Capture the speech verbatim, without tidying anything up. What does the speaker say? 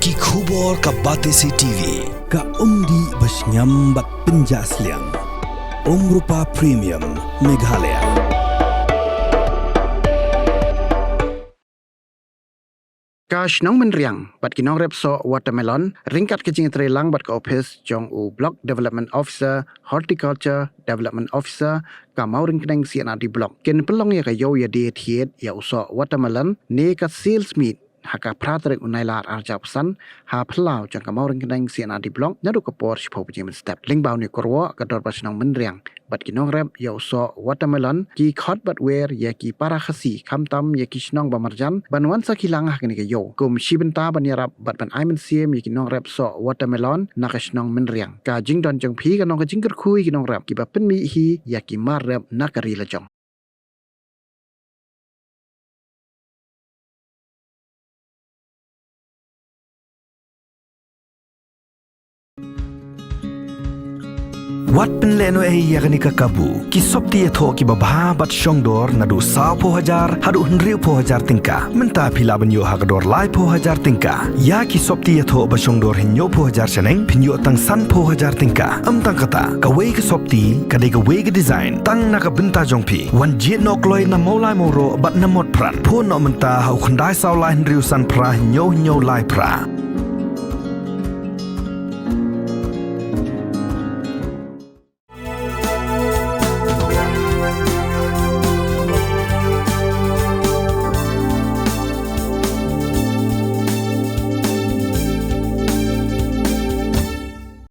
Ki khubor ka Batesi T V, ka umdih ba shngiam bad pynjah sliang. Umrupa Premium, Meghalaya. Ka shnong Mynriang bad ki nongrep soh watermelon ryngkat ka jingïatreilang bad ka ophis jong u Block Development Officer, Horticulture Development Officer, ka Mawryngkneng C and R D Block kin pynlong ïa ka ïew ïadie thied ïa u soh watermelon ne ka sales meet ha ka phra tarik u Nailar arhajar arphew san ha phyllaw jong ka Mawryngkneng C and R D Block naduh ka por shiphew baje mynstep. Lyngba une u kyrwoh ka Dorbar Shnong Mynriang bad ki nongrep ïa u soh watermelon ki khot bad wer ïa ki para Khasi khamtam ïa ki shnong ba marjan ban wan sakhi lang ha kane ka ïew kum shi bynta ban ïarap bad ban ai mynsiem ïa ki nongrep soh watermelon na ka shnong Mynriang. Ka jingdon jong phi ka long ka jingkyrkhu ïa ki nongrep kiba pynmih hi ïa ki mar rep na ka ri lajong. Wat pynlehnohei ïa kane ka kabu. Ki sopti ïathoh kiba bha bad shongdor naduh sawphew hajar haduh hynriewphew hajar tyngka. Mynta phi lah ban ïoh ha ka dor laiphew hajar tyngka. Ïa ki sopti ïathoh ba shongdor hynñiewphew hajar shaneng phin ïoh tang sanphew hajar tyngka. Ym tang kata, kawei ka sopti ka dei kawei ka design tang na ka bynta jong phi. Wan jied noh kloi na Mawlai Mawroh bad na Motphran. Phone noh mynta ha u khyndai saw lai hynriew san phra hynñiew hynñiew lai phra.